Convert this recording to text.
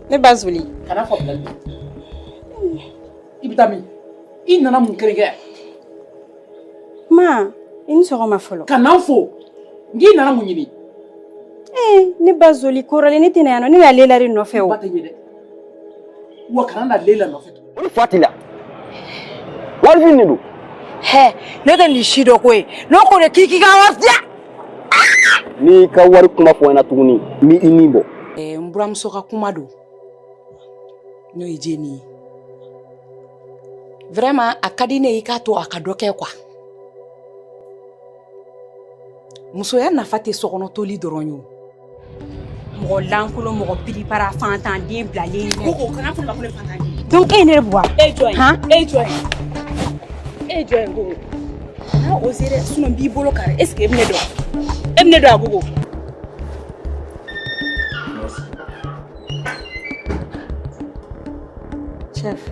Ne ba Zoli. Kana fɔ bilali. I bɛ taa min? I nana mun kelen kɛ yan? Ma, i ni sɔgɔma fɔlɔ. Kana n fo. N k'i nana mun ɲini? Ee, ne ba Zoli kɔrɔlen ne tɛ na yan nɔ, ne bɛ Lela de nɔfɛ o. Ba tɛ ɲɛ dɛ. Wa kana na Lela nɔfɛ tugun. O fa t'i la. Warifin de don. Hɛ, ne tɛ nin si dɔn ko ye. N'o ko de k'i k'i ka wari di yan. N'i ka wari kuma fɔ n ɲɛna tuguni, n b'i ni bɔ. N buramuso ka kuma don n'o ye jeni ye vraiment a ka di ne ye i k'a to a ka dɔ kɛ quoi musoya nafa tɛ sokɔnɔ toli dɔrɔn ye o Mɔgɔ lankolon, mɔgɔ piripara, fantan den bilalen. Ko kana fɔ ne ma ko ne fantan den. Donc e ye ne de bugɔ. E jɔ yen. Han? E jɔ yen, e jɔ yen Gogo. Kana oser dɛ, sinon n b'i bolo kari. Est ce que e bɛ ne dɔn? E bɛ ne dɔn a Gogo? Chef.